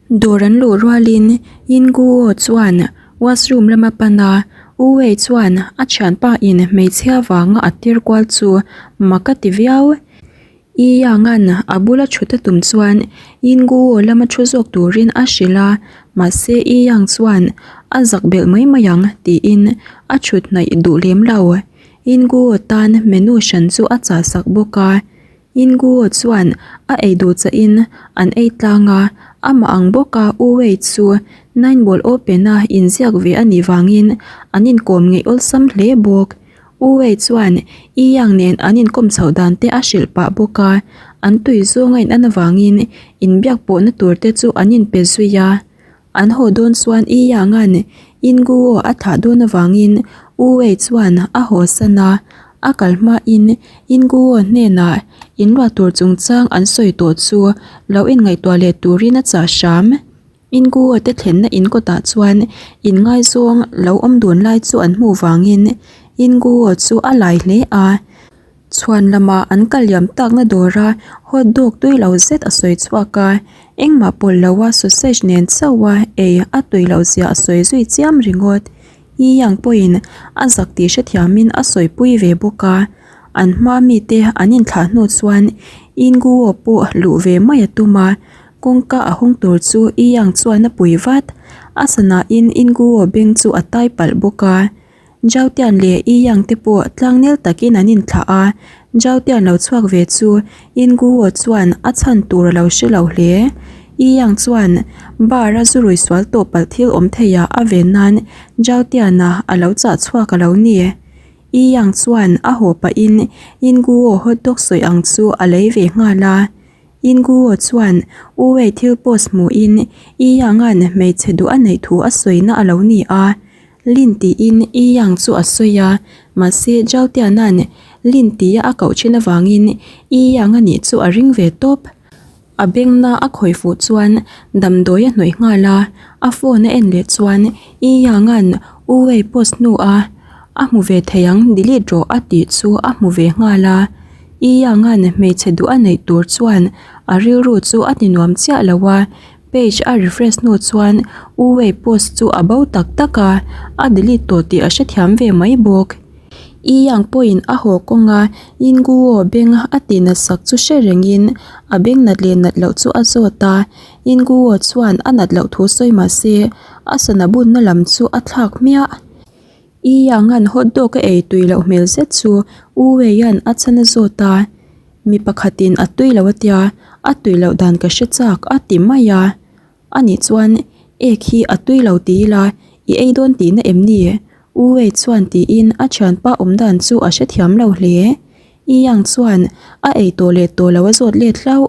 Dawr an luh rualin Yin Guo chuan washroom lama pan a, U Wei chuan a thianpa in hmeichhia vanga a tir kual chu mak a ti viau. Yi Yang-a'n a bula thut a tum chuan Yin Guo lama thu zawk turin a hrilh a, mahse Yi Yang chuan a zak belh mai mai ang tiin a thut hnaih duh lem lo. Yin Guo tan menu hran chu a chah sak bawk a. Inguo chuan a ei duh chahin an ei tlang a, amah ang bawka U Wei chu nine ball open a inziak ve a nih vangin an inkawm ngeih awlsam hle bawk. U Wei chuan Yi Yang nen an inkawm chhoh dan te a hrilh pah bawk a, an tui zawng a inan avangin inbiak pawhna tur te chu an inpe zui a. An haw dawn chuan I Yang-a'n In Guo a thlah dawn avangin U Wei chuan a haw san a, a kal hmain In Guo hnenah inruah tur chungchang an sawi tawh chu lo inngaihtuah leh turin a chah hram. In Guo te thlenna in kawtah chuan inngaizawng lo awm dun lai chu an hmuh vangin In Guo chu a lai hle a. Chhuan lamah an kal liam takna dawra hot dog tui lo zet a sawi chhuak a, engmah pawlh loa sausage nen chauha ei a tui loh zia a sawi zui chiam ringawt. Yi Yang pawhin a zak tih hrethiamin a sawipui ve bawk a, an hma mite an inthlah hnu chuan Yin Guo pawh luh ve mai a tum a, kawngka a hawng tur chu Yi Yang chuan a pui vat. A sanahin Yin Guo beng chu a tai palh bawk a. Zhaotian leh Yi Yang te pawh tlangnel takin an inthlah a, Zhaotian lo chhuak ve chu Yin Guo chuan a chhan tur a lo hre lo hle. Yi Yang chuan bar a zu rui sual tawh palh thil awm theiah a ven nan Zhaotian-a a lo chah chhuak a lo ni. Yi Yang chuan a haw pahin Yin Guo hot dog sawi ang chu a lei ve nghal a. Yin Guo chuan U Wei thil post hmuhin Yi Yang-a'n hmeichhe duh a neih thu a sawina a lo ni a. Lin tiin Yi Yang chu a sawi a, mahse Zhao Tiana'n Lin tia a koh thin avangin Yi Yang a nih chu a ring ve tawp. A bengna a khawih fuh chuan damdawi a hnawih nghal a, a phone a en leh chuan Yi Yang-a'n U Wei post hnua a hmu ve thei ang delete rawh a tih chu a hmu ve nghal a. Yi Yang-a'n hmeichhe duh a neih tur chuan a rilru chu a ti nuam chiah lo a, Page a refresh hnu chuan U Wei post chu a bo tak tak a, a delete tawh tih a hrethiam ve mai bawk. Yi Yang pawhin a haw kawnga Yin Guo beng a tih nat sak chu hre rengin a beng nat leh nat loh chu a zawt a, Yin Guo chuan a nat loh thu sawi mah se a sana bunna lam chu a thlak hmiah. Yi Yang-a'n hot dog a ei tui loh hmel zet chu U Wei-a'n a chhan a zawt a. Mi pakhatin a tui lo a tia, a tui loh dan ka hre chak a ti mai a. Ani chuan, Ek hi a tui lo ti ila, i ei dawn tihna em ni? U Wei chuan tiin a thianpa awm dan chu a hrethiam lo hle. Yi Yang chuan a ei tawh leh tawh lo a zawt let hlauh.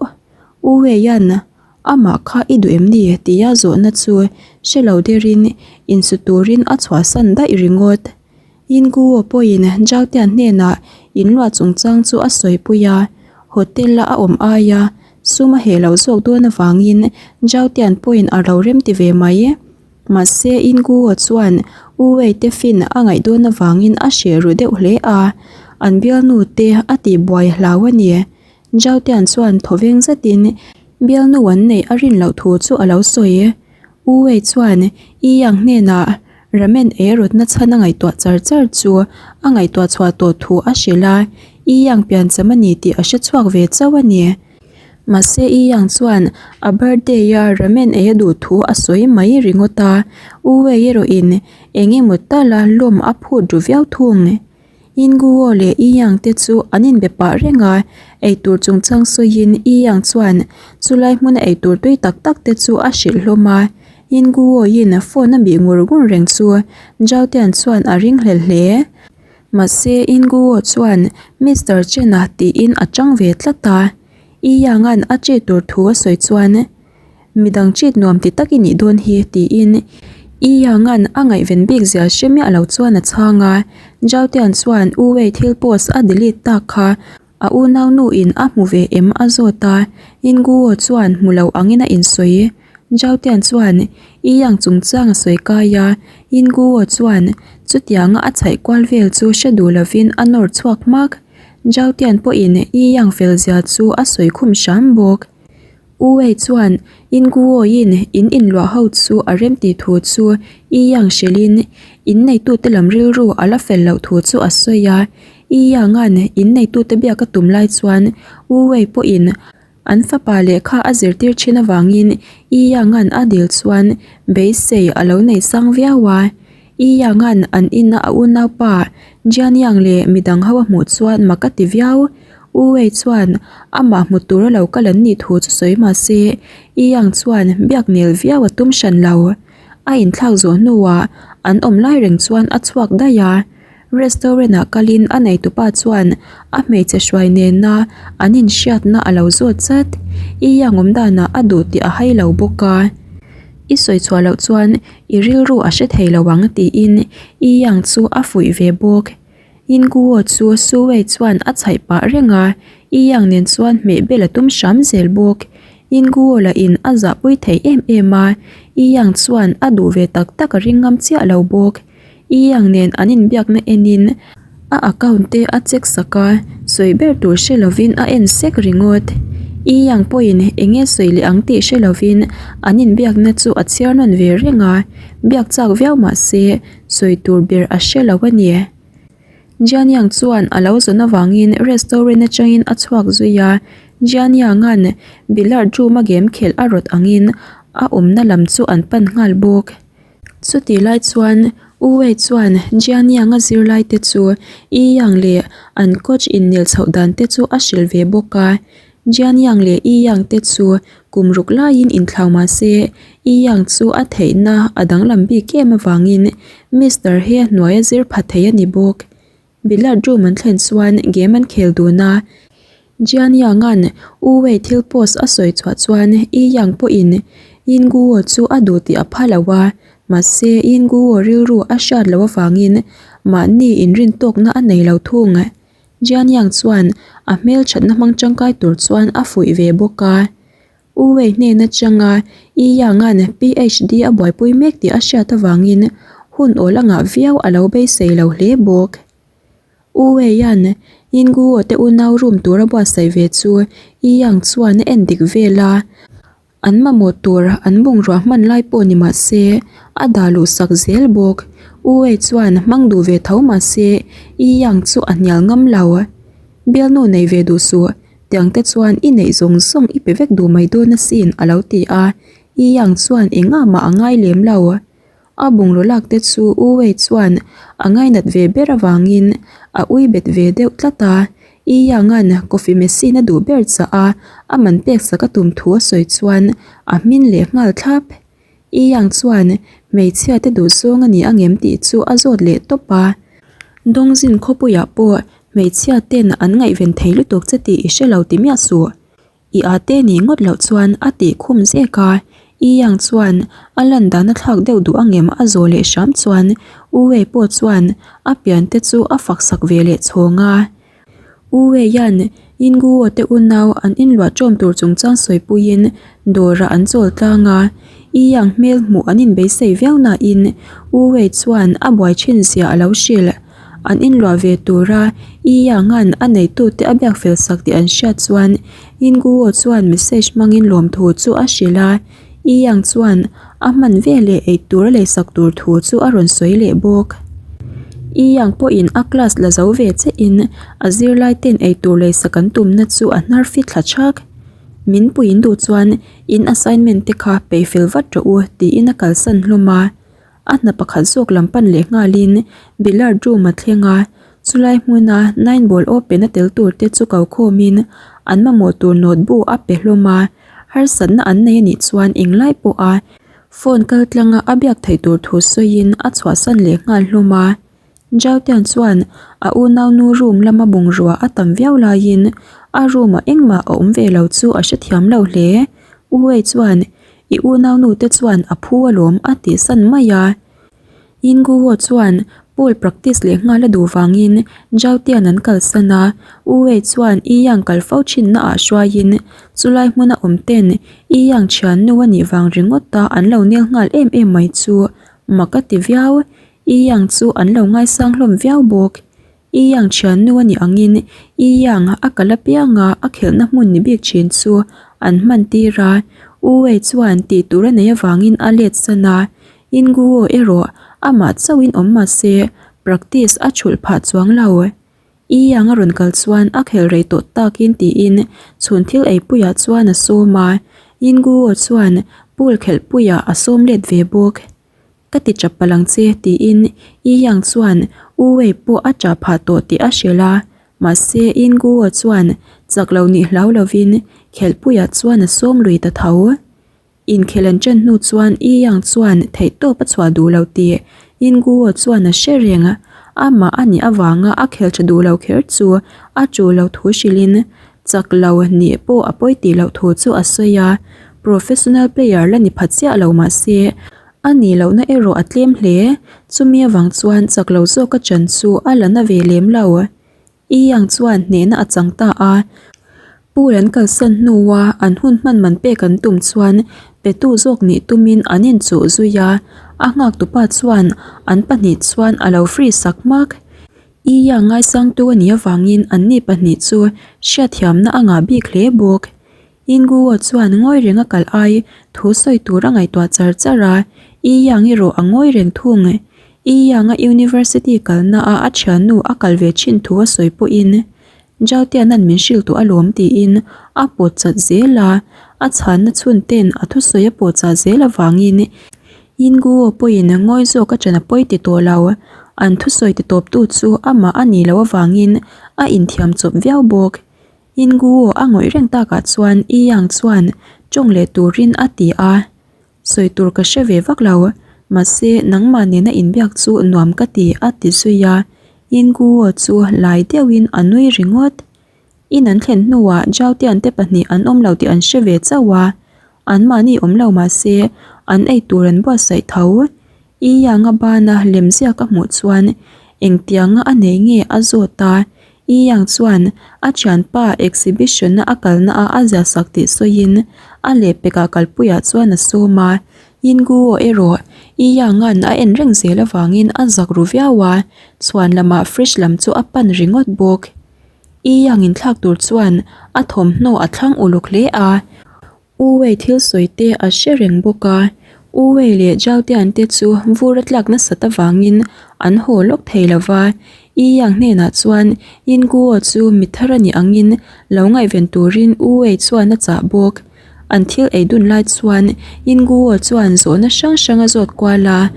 U Wei-a'n amah kha i duh em ni? tia zawhna chu hre lo derin insu turin a chhuahsan daih ringawt. Yin Guo pawhin Zhao Tian hnenah inluah chungchang chu a sawipui a, hotel-a a awm aia sum a heh loh zawk dawn avangin Zhao Tian pawhin a lo remti ve mai. Mahse, Yin Guo chuan U Wei te fin a ngaih dawn avangin a hreh ru deuh hle a, an bialnu te a tihbuai a hlau a ni. Zhao Tian chuan thawveng zetin bialnu an neih a rin loh thu chu a lo sawi. U Wei chuan Yi Yang hnenah Ramen ei rawtna chhan a ngaihtuah char char chu a ngaihtuah chhuah tawh thu a hrilh a, Yi Yang piancham a ni tih a hre chhuak ve chauh a ni. Mahse Yi Yang chuan a birthday a ramen ei a duh thu a sawi mai ringawt a, U Wei erawhin eng emaw tala lawm a phut ru viau thung. Inguo leh Yi Yang te chu an inbe pah reng a, eitur chungchang sawiin Yi Yang chuan chulai hmuna eitur tui tak tak te chu a hrilh hlawm a. Inguo in phone a bih ngur ngur reng chu Zhao Tian chuan a ringhlel hle. Mahse Inguo chuan Mister Chen a tiin a chang ve tlat a. Yi Yang an a che tur thu a sawi chuan. Midang chit nuam ti tak i nih dawn hi, tiin Yi Yang-a'n a ngaihven bik zia hre miah lo chuan a chhang a. Zhao Tian chuan U Wei thil post a delete tak kha a unau nuin a hmu ve em a zawt a, Yin Guo chuan hmu lo angin a insawi. Zhao Tian chuan Yi Yang chungchang a sawi kai a, Yin Guo chuan chutianga a chhaih kual vel chu hre duh lovin a nawr chhuak hmak. Zhao Tian pawhin Yi Yang fel zia chu a sawi khum hram bawk. U Wei chuan In Guo-in in inluah ho chu a remti thu chu Yi Yang hrilhin in neitute lam rilru a la fel loh thu chu a sawi a. Yi Yang-a'n in neitute biak a tum lai chuan U Wei pawhin an fapa lehkha a zirtir thin avangin Yi Yang-a'n a dil chuan beisei a lo nei sang viau a. Yi Yang-a'n an ina a unaupa Jian Yang leh midang ho a hmuh chuan mak a ti viau. U Wei chuan amah hmu tura lo kal an nih thu chu sawi mah se, Yi Yang chuan biak nel viau a tum hran lo. A inthlak zawh hnuah an awm lai reng chuan a chhuak daih a. Restaurant-ah kalin a neitupa chuan a hmeichhe hruai nena an inhriatna a lo zawt chat. Yi Yang awm danah a duh tih a hai lo bawk a. I sawi chhuah loh chuan i rilru a hre thei lo ang tiin Yi Yang chu a fuih ve bawk. Yin Guo chu Su Wei chuan a chhaih pah reng a, Yi Yang nen chuan hmeh bel a tum hram zel bawk. Yin Guo lah in a zahpui thei em em a, Yi Yang chuan a duh ve tak tak a ring ngam chiah lo bawk. Yi Yang nen an inbiakna enin a account te a check sak a, sawi ber tur hre lovin a en sek ringawt. Yi Yang pawhin eng nge sawi leh ang tih hre lovin an inbiakna chu a chhiar nawn ve reng a, biak chak viau mah se sawi tur ber a hre lo a ni. Jian Yang chuan a lo zawn avangin restaurant atangin a chhuak zui a, Jian Yang-a'n billiard room a game khelh a rawt angin a awmna lam chu an pan nghal bawk. Chutih lai chuan U Wei chuan Jian Yang-a zirlai te chu Yi Yang leh an coach innel chhoh dan te chu a hrilh ve bawk a. Jian Yang leh Yi Yang te chu kum ruk laiin inthlau mah se Yi Yang chu a theihna a danglam bik em avangin Mister He hnuaia zir pha thei a ni bawk. Billiard room an thlen chuan game an khel dun a, Jian Yang-a'n U Wei thil post a sawi chhuah chuan Yi Yang pawhin Yin Guo chu a duh tih a pha lo a, mahse Yin Guo rilru a hriat loh avangin mahni inrintawkna a nei lo thung. Jian Yang chuan a hmelthatna hmang tangkai tur chuan a fuih ve bawk a. U Wei hnen atanga Yi Yang-a'n PhD a buaipui mek tih a hriat avangin hun awl a ngah viau a lo beisei lo hle bawk. U Wei-a'n Yin Guo te unau room tur a buatsaih ve chu Yi Yang chuan a en dik vel a, an mamawh tur an bungrua hman lai pawh ni mah se a dah luh sak zel bawk. U Wei chuan hmang duh ve tho mah se Yi Yang chu a hnial ngam lo. Bialnu nei ve duh suh. Tiang te chuan i neih zawng zawng i pe vek duh mai dawn asin a lo ti a, Yi Yang chuan engah mah a ngai lem lo. A bungraw lak te chu U Wei chuan a ngainat ve ber avangin a ui bet ve deuh tlat a, Yi Yang-a'n coffee machine a duh ber chah a, a man pek sak a tum thu a sawi chuan a hmin leh nghal thlap. Yi Yang chuan hmeichhia te duh zawng a ni angem tih chu a zawt leh tawp a. Dongzin khawpuiah pawh hmeichhia ten an ngaihven thei lutuk che tih i hre lo ti miah suh. I a te nih ngawt loh chuan a tih khum zek a. Yi Yang chuan a lan dan a thlak deuh duh angem a zawh leh hram chuan U Wei pawh chuan a pian te chu a fak sak ve leh chhawng a. U Weia'n Yinguo te unau an inluah ṭawm tur chungchang sawipuiin dawrah an chawl tlang a, Yi Yang hmel hmuh an inbeisei viau nain U Wei chuan a buai ṭhin zia a lo hrilh. An inluah ve tura Yi Yang-a'n a neitute a biak fel sak tih an hriat chuan Yinguo chuan message hmangin lawmthu chu a hrilh a, Yi Yang chuan a hman veleh eitur a leisak tur thu chu a rawn sawi leh bawk. Yi Yang pawhin a class la zo ve chiahin a zirlai ten eitur leisak an tumna chu a hnar fit thla thak. Min puiin duh chuan in assignment te kha peih fel vat rawh u tiin a kalsan hlawm a. A hna pakhat zawk lam pan leh nghalin billiard room a thleng a, chulai hmuna nine ball open a tel tur te chu ko khawmin an mamawh tur note bu a pe hlawm a, harsatna an nei anih chuan englai pawha phone kal tlanga a biak theih tur thu sawiin a chhuahsan leh nghal hlawm a. Zhaotian chuan a unaunu room lama bungrua a tam viau laiin a room ah engmah a awm ve lo chu a hrethiam lo hle. U Wei chuan I unaunu te chuan a phu alawm a tih san mai a. Yinguo chuan pool practice leh nghal a duh vangin Zhaotian an kalsan a, U Wei chuan Yi Yang kal fo thinna ah hruaiin chulai hmuna awm ten Yi Yang thiannu a nih vang ringawt a an lo nel nghal em em mai chu mak a ti viau. Yi Yang chu an lo ngaisang hlawm viau bawk. Yi Yang thiannu a nih angin Yi Yang a kal apianga a khelhna hmun ni bik thin chu an hman tir a, U Wei chuan tih tur a neih avangin a let san a, Inguo erawh amah chauhin awm mah se practice a thulh phah chuang lo. I ang a rawn kal chuan a khel rei tawh takin tiin chhun thil eipuiah chuan a sawm a, Inguo chuan pool khelhpuiah a sawm let ve bawk. Ka ti chap palh ang che tiin I Yang chuan U Wei pawh a chah phah tawh tih a hrilh a, mahse In Guo chuan chak lo nih hlau lovin khelhpuiah chuan a sawm lui ta tho. Inkhel an ṭan hnu chuan I Yang chuan theihtawp a chhuah duh lo tih In Guo chuan a hre reng. Amah a nih avanga a khel ṭha duh lo kher chu a ṭul lo thu hrilhin chak lo nih pawh a pawi tih loh thu chu a sawi a, professional player la ni pha chiah lo mah se a nih lohna erawh a tlem hle. Chumi avang chuan chak lo zawka chan chu a la na ve lem lo. I Yang chuan hnehna a chang ta a, pool an kalsan hnua an hun hman man pek an tum chuan petu zawk nih tumin an inchuh zui a, a nghaktupa chuan an pahnih chuan a lo free sak hmak. I Yang ngaisangtu a nih avangin anni pahnih chu hriatthiamna a ngah bik hle bawk. Inguo chuan ngawi reng a kal ai thu sawi tur a ngaihtuah char char a, I Yang erawh a ngawi reng thung. I Yang a university kalna a a thiannu a kal ve thin thu a sawi pawhin Zhaotiana'n min hrilh tawh alawm tiin a pawt chat zel a, a chhanna chhun ten a thusawi a pawh chah zel avangin Inguo pawhin ngawi zawk a ṭan a pawi ti tawh lo. An thusawi ti tawptu chu amah a nih loh avangin a inthiam chawp viau bawk. Inguo a ngawih reng takah chuan I Yang chuan ṭawng leh turin a ti a. Sawi tur ka hre ve vak lo, mahse nangmah nena inbiak chu nuam ka ti a ti zui a. Inguo chu lai deuhin a nui ringawt. In an thlen hnuah Zhaotian te pahnih an awm lo tih an hre ve chauh a, anmahni awm lo mah se an ei tur an buatsaih tho. I Yang-a bana lemziak a hmuh chuan engtianga a nei nge a zawt a, I Yang chuan a thianpa exhibition-a a kalna a a ziahsak tih sawiin a lehpekah kalpuiah chuan a sawm a, Yin Guo erawh I Yang-a'n a en reng zel avangin a zak ru viau a, chhuan lamah fridge lam chu a pan ringawt bawk. I Yang inthlak tur chuan a thawmhnaw a thlang uluk hle a, U Wei thil sawi te a hre reng bawk a, U Wei leh Zhao Tian te chu vur a tlak nasat avangin an haw lawk thei lo va, I Yang hnenah chuan Yin Guo chu mi thar a nih angin lo ngaihven turin U Wei chuan a chah bawk. An thil ei dun lai chuan Yin Guo chuan zawhna hrang hrang a zawt kual a,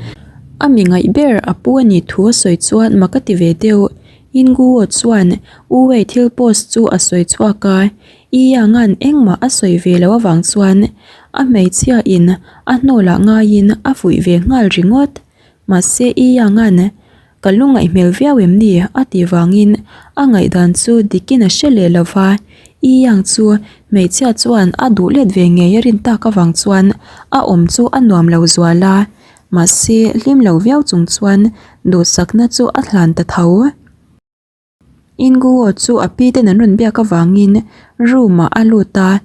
a mi ngaih ber a pu a nih thu a sawi chuan mak a ti ve deuh. Yin Guo chuan U Wei thil post chu a sawi chhuak a, I Yang-a'n engmah a sawi ve loh avang chuan a hmeichhia in a hnawlah ngaiin a fuih ve nghal ringawt. Mahse I Yang-a'n ka lungaih hmel viau em ni a tih vangin a ngaihdan chu dikin a hre leh lo va, I Yang chu hmeichhia chuan a duh let ve ngei a rin tak avang chuan a awm chu a nuam lo zual a. Mahse, hlim lo viau chung chuan duhsakna chu a hlan ta tho. Inguo chu a pi ten an rawn biak avangin room ah a lut a.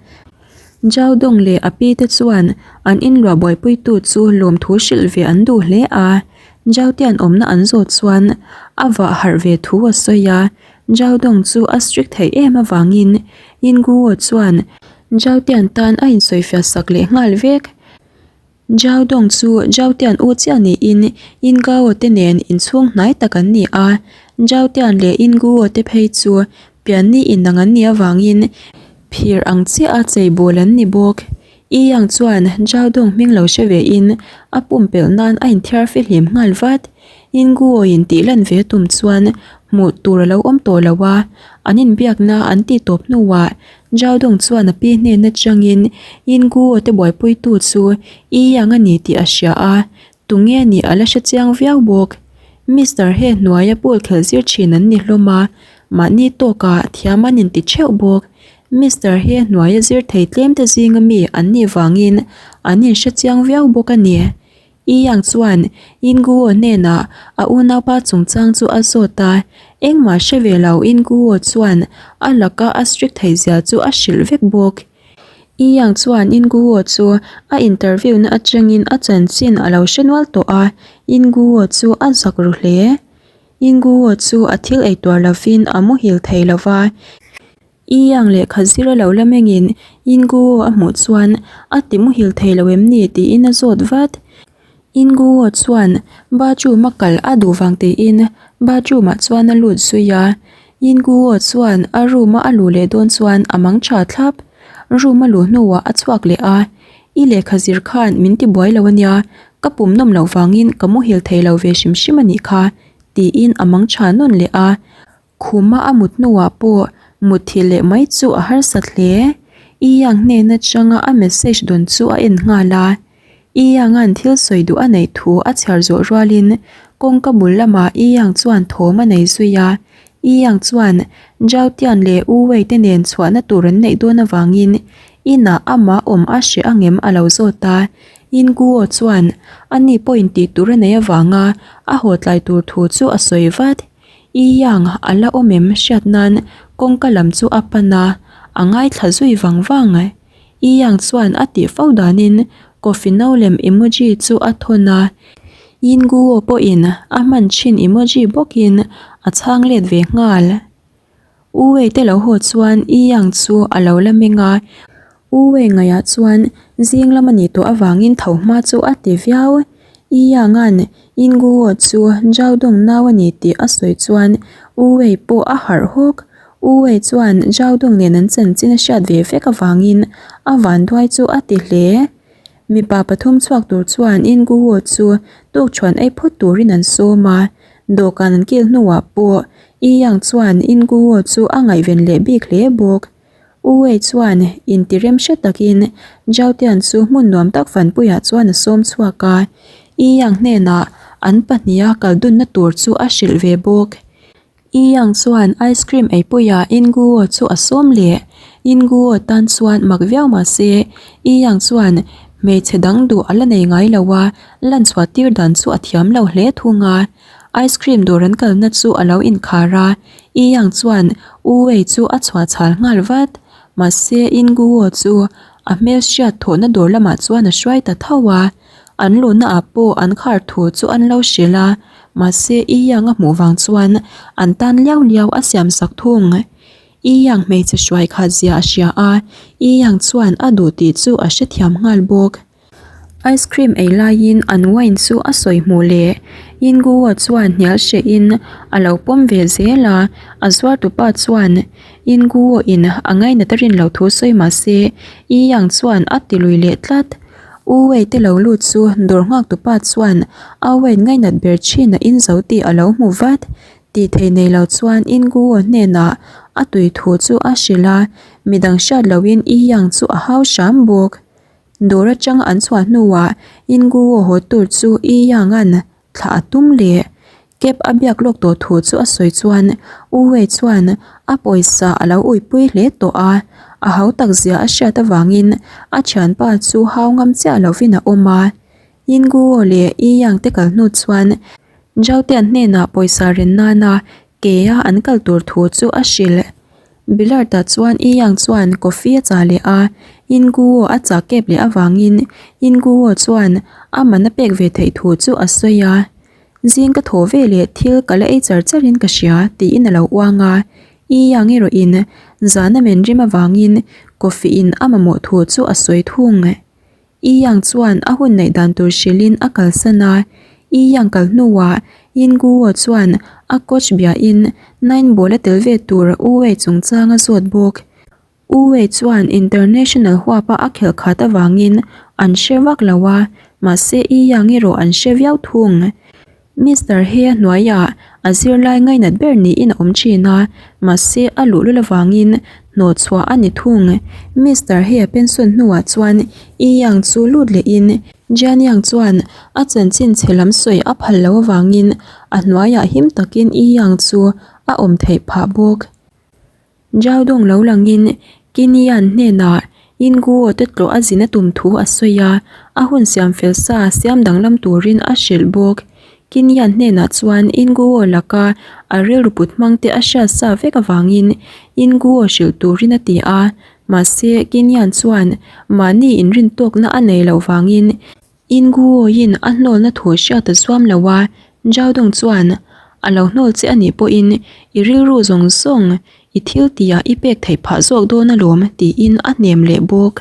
Zhao Dong leh a pi te chuan an inluah buaipuitu chu lawmthu hrilh ve an duh hle a. Zhao Tian awmna an zawt chuan a vah harh ve thu a sawi a. Zhao Dong chu a strict theih em avangin Inguo chuan Zhao Tian tan a insawifiah sak leh nghal vek. Zhao Dong chu Zhao Tian u chiah niin Yin Gao te nen inchhung hnai tak an ni a. Zhao Tian leh Yin Guo te phei chu pianni inang an nih avangin phir ang chiah a cheibawl an ni bawk. Yi Yang chuan Zhao Dong hming lo hre ve in a pumpelh nan a inthiar fihlim nghal vat. Yin Guo in tih lan ve tum chuan hmuh tur a lo awm tawh lo a, an inbiakna an tih tawp hnuah Zhao Dong chuan a pi hnen atangin Yin Guo te buaipuitu chu Yi Yang a ni tih a hria a, tunge nih a la hre chiang viau bawk. Mister He hnuaia pool khelh zir thin an ni hlawm a, mahni tawkah thiam an inti theuh bawk. Mister He hnuaia zir thei tlem te zinga mi an nih vangin an inhre chiang viau bawk a ni. I Yang chuan Yin Guo hnenah a unaupa chungchang chu a zawt a, engmah hre ve lo Yin Guo chuan a laka a strict theih zia chu a hrilh vek bawk. I Yang chuan Yin Guo chu a interview na atangin a chanchin a lo hre nual tawh a, Yin Guo chu a zak ru hle. Yin Guo chu a thil ei tuar lovin a muhil thei lo va. I Yang lehkha zir a lo la mengin In Guo a hmuh chuan a ti muhil thei lo em ni tiin a zawt vat. In Guo chuan bathroom a kal a duh vang tiin bathroom ah chuan a lut zui a. In Guo chuan a room a a luh leh dawn chuan a mang tha thlap. Room a luh hnuah a chhuak leh a, I lehkha zir khan min ti buai lo ania, ka pum nawm loh vangin ka muhil thei lo ve hrim hrim a nih kha tiin a mang tha nawn leh a. Khuma a mut hnuah pawh mutthilh leh mai chu a harsat hle. I Yang hnen atanga a message dawn chu a en nghal a. I Yang-a'n thil sawi duh a neih thu a chhiar zawh rualin kawngka bul lamah I Yang chuan thawm a nei zui a. I Yang chuan Zhao Tian leh U Wei te nen chhuahna tur an neih dawn avangin inah amah awm a hreh angem a lo zawt a. Yin Guo chuan ani pawhin tih tur a neih avanga a haw tlai tur thu chu a sawi vat. I Yang a la awm em hriat nan kawngka lam chu a pan a, a ngaithla zui vang vang. I Yang chuan a tih fo danin coffee no lem emoji chu a thawn a, Yin Guo pawhin a hman thin emoji bawkin a chhang let ve nghal. U Wei te lo haw chuan I Yang chu a lo la meng a, U Wei ngaihah chuan zing lam a nih tawh avangin tho hma chu a ti viau. I Yang-a'n Yin Guo chu Zhao Dong nau a ni tih a sawi chuan U Wei pawh a harh hawk. U Wei chuan Zhao Dong nen an chanchin a hriat ve vek avangin a vanduai chu a ti hle. Mipa pathum chhuak tur chuan Yin Guo chu tukṭhuan ei phawt turin an sawm a, Dawhkan an kil hnuah pawh I Yang chuan In Guo chu a ngaihven leh bik hle bawk. U Wei chuan intirem hre takin Zhao Tian chu hmun nuam tak fanpuiah chuan a sawm chhuak a, I Yang hnenah an pahniha kal dunna tur chu a hrilh ve bawk. I Yang chuan ice cream eipuiah In Guo chu a sawm leh. In Guo tan chuan mak viau mah se, I Yang chuan hmeichhe dang duh a la nei ngai lo a, lan chhuah tir dan chu a thiam lo hle thung a. Ice cream dawr an kalna chu a lo inkhar a, I Yang chuan U Wei chu a chhuah chhal nghal vat. Mahse, In Guo chu a hmel hriat thawhna dawr lamah chuan a hruai ta tho a. An luhna ah pawh an khar thu chu an lo hrilh a, mahse I Yang a hmuh vang chuan an tan liau liau a siam sak thung. I Yang hmeichhe hruai khat zia a hria a, I Yang chuan a duh tih chu a hrethiam nghal bawk. Ice cream ei laiin an wine chu a sawi hmuh leh Yin Guo chuan hnial hrehin a lo pawm ve zel a, a zuartupa chuan Yin Guo in a ngainat a rin loh thu sawi mahse I Yang chuan a ti lui leh tlat. U Wei te lo lut chu dawr nghak tupa chuan a wine ngainat ber thin a in zo tih a lo hmu vat. Tih thei nei lo chuan In Guo hnenah a tui thu chu a hrilh a, midang hriat lohin I Yang chu a hau hram bawk. Dawr atanga an chhuah hnuah In Guo haw tur chu I Yang-a'n thlah a tum leh. Cab a biak lawk tawh thu chu a sawi chuan U Wei chuan a pawisa a lo uipui hle tawh a, a hau tak zia a hriat avangin a thianpa chu hau ngam chiah lovin a awm a. Yin Guo leh Yi Yang te kal hnu chuan Zhao Tian hnenah pawisa ren nana ke a an kal tur thu chu a hrilh. Billiard-ah chuan Yi Yang chuan coffee a chah leh a, Yin Guo a chah kep leh avangin Yin Guo chuan a man a pek ve theih thu chu a sawi a. Zing ka thaw ve leh thil ka la ei char char in ka hria tiin a lo uang a, I Yang erawhin zan a men rim avangin coffee in a mamawh thu chu a sawi thung. I Yang chuan a hun neih dan tur hrilhin a kalsan a, I Yang kal hnuah Yin Guo chuan a coach biahin nine ball a tel ve tur U Wei chungchang a zawt bawk. U Wei chuan international huapa a khelh khat avangin an hre vak lo a, mahse I Yang erawh an hre viau thung. Mister He a hnuaiah a zirlai ngainat ber niin a awm thin a, mahse a luhlul avangin hnawhchhuah a ni thung. Mister He a pension hnuah chuan I Yang chu lut lehin Jian Yang chuan a chanchin chhe lam sawi a phal lo avangin a hnuaiah him takin I Yang chu a awm theih phah bawk. Zhao Dong lo langin Qin Yan hnenah Yin Guo te tlawh a zin a tum thu a sawi a, a hun siam fel sa siam danglam turin a hrilh bawk. Qin Yan hnenah chuan Yin Guo laka a rilru put hmang te a hriat sa vek avangin Yin Guo hrilh turin a ti a, mahse Qin Yan chuan mahni inrintawkna a nei loh vangin Yin Guo-in a hnawlna thu hriat a zuam lo a, Zhao Dong chuan a lo hnawl che a nih pawhin i rilru zawng zawng. I thil tihah i pek theih phah zawk dawn alawm tiin a hnem leh bawk.